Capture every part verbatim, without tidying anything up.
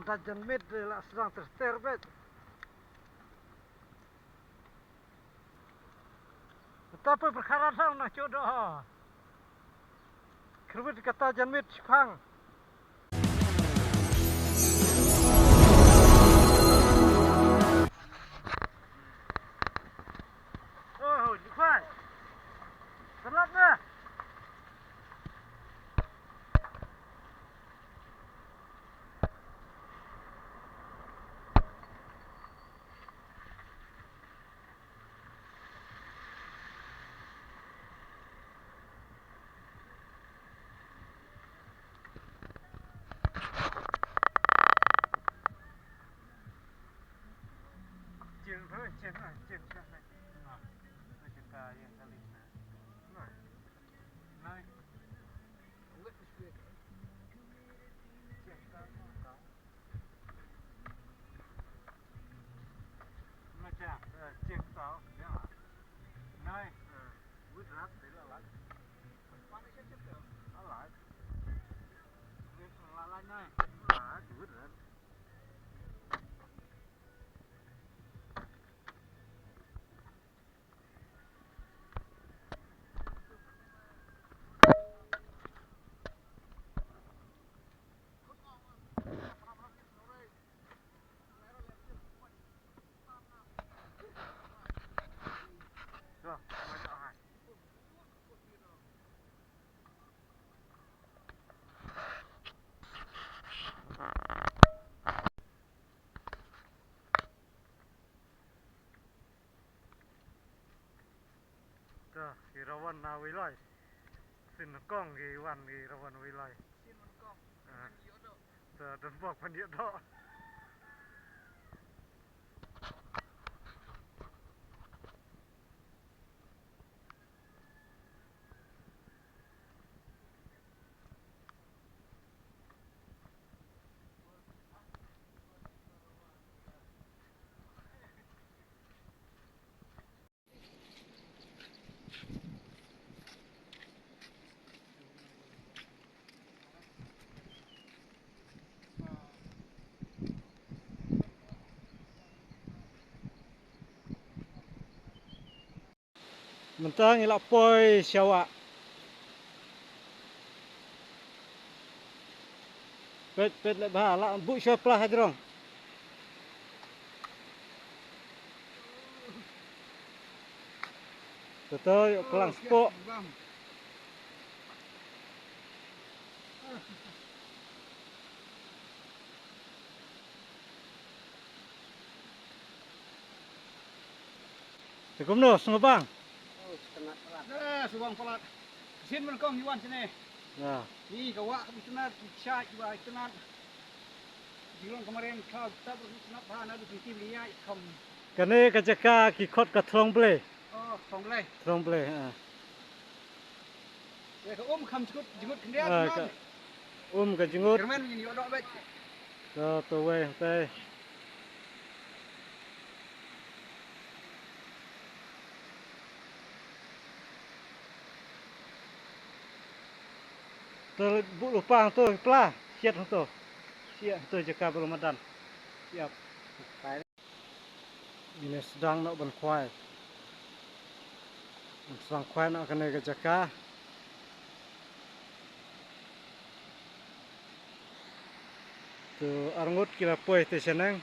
Kata janmiet la sdang ter ter beit. Kata pyrkhat ra thang na chodo ha. Khyrwit kata janmiet shipang. Oh, Liphai. Salat na. Chieng thôi, chieng thôi, chieng thôi. Nah, nah, kita yang kali nah. Nah. Nah. Chieng thôi, kau. Nah, chieng, eh, chieng tau, ya. Nah, eh, wit rat, dia lah. Mana siapa tu? Alah. Wit lah, lah, nah. Lah, wit rat. To, ki rawan na Wiloi. Sin kong ki wan ki rawan Wiloi. Sin kong. Ah. Sin ïoh doh. To, don bok pan ïoh doh. Mynta ngi la poi sha wah. Peit, peit leh bha, la buh shuwa pla ha jrong. Toto ïoh plang spok. Te kumno, sngewbang? Oh, sngewbang palat. Eh, sngewbang palat. Sien mynkong ïwan sene. Ya. Ni ka wah ka itynnad, ki shah ki wah itynnad. Jinglong ka mariang ka tab itynnad bha na du ki tim ni ya ikham. Kane ka jaka ki khot ka Throng Blei. Oh, Throng Blei. Throng Blei, ha. Ïa ka um kham jngut, jngut khyndiat. Ah, ka um ka jngut. Kyrmen ngin ïoh doh beit. To, to wei hangtai. To buh lypa hangto, pla, siat hangto. Siat hangto jaka baroh madan. Siap. Ngin ïa sdang noh ban khwai. Ban sdang khwai noh kane ka jaka. To arngut ki la poi te shaneng.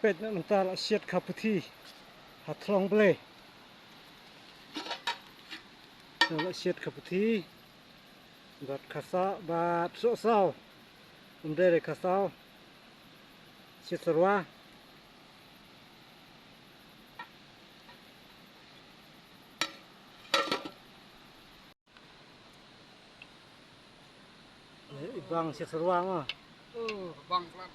Peit na mynta la shet kha puthi ha thlong Blei. La shet kha puthi bad kha saw bad sohsaw. Ym dei re kha saw. Shet syrwa. Bang shet syrwa ma. Oh, bang plat.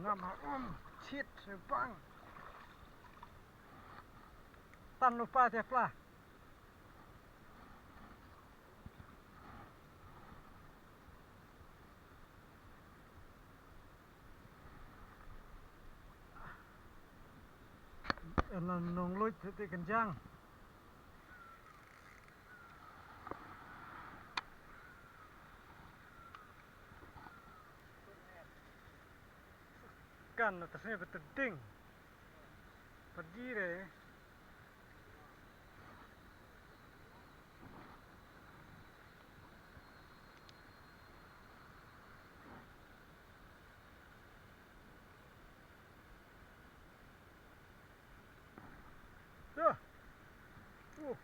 Ngam ha um chit bang. Tan lupa te pla. Ela nong luit te kan jang. Kan na tasne betul ding. Pergi re. Tuh. Uh.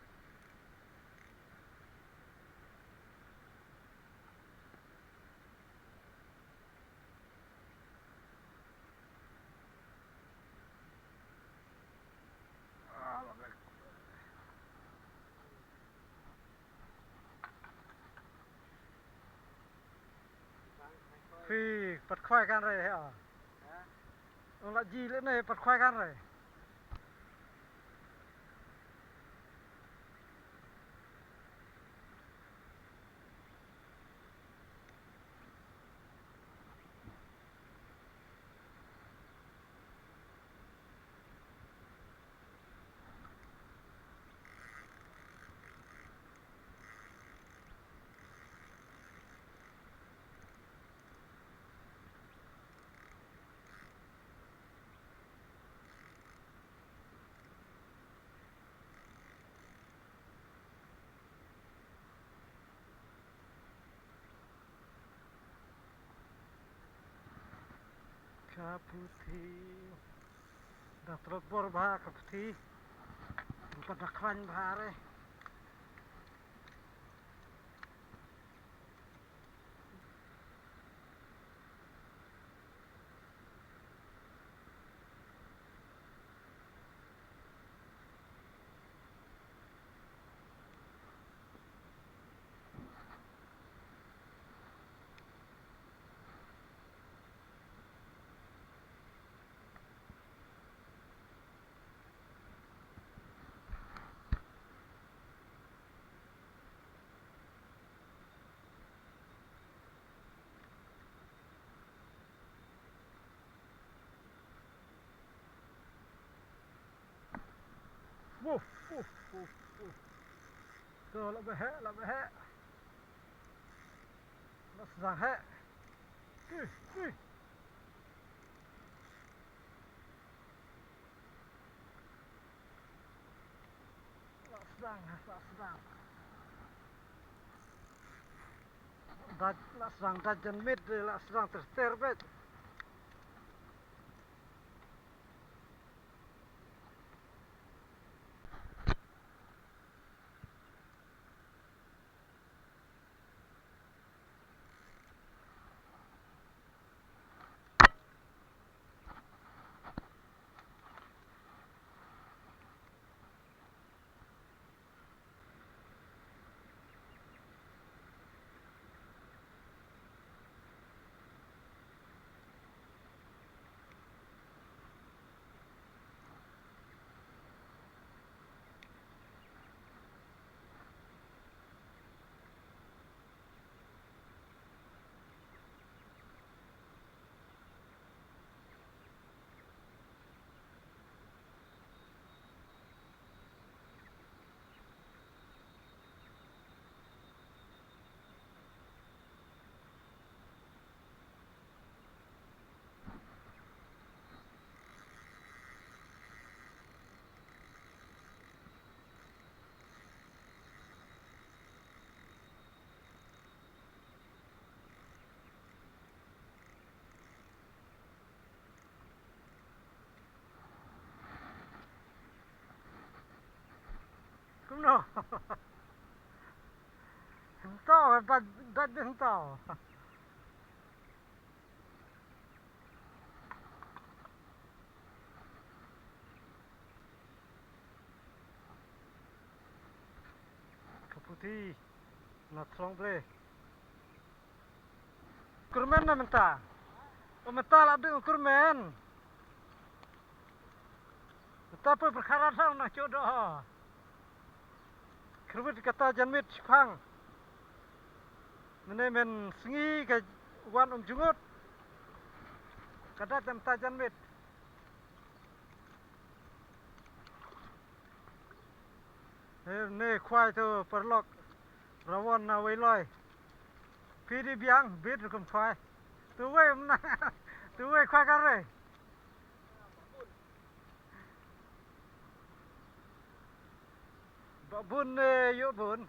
Phi pat khwai kan re ha. Ong la ji le ne pat khwai kan re. Ka puthi. Da trot bor bha ka puthi. Ka da khlaiñ bha re. Wuf, wuf, wuf, wuf. To, la beh, la beh. La sdang he. Ui, ui. La sdang, la sdang. Dat, la sdang dat jan mit, la sdang ter ter bet. Kumno? Hynta, dat, dat hynta. Ka puthi na thlong ble. Kyrmen na mynta. Mynta la dang u kyrmen. Mynta pyrkhat ra thang na chodo. Kyrwit kata janmiet shipang. Mynne men sngi ka wan um jngut. Ka dat mynta janmiet. Ne khwai tu paralok. Rawon na wei loi. Phi dei biang bit rukum khwai. Tu wei mna. Tu wei khwai kare. Ba bun ne yu bun.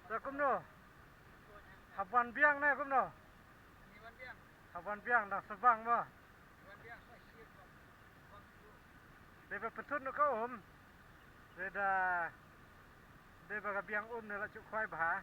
Te kumno? Hap wan biang ne kumno? Hap wan biang dang sbang mo. Dei ba pyntut no ka um. Dei da dei ba ka biang um ne la chuk khwai bha.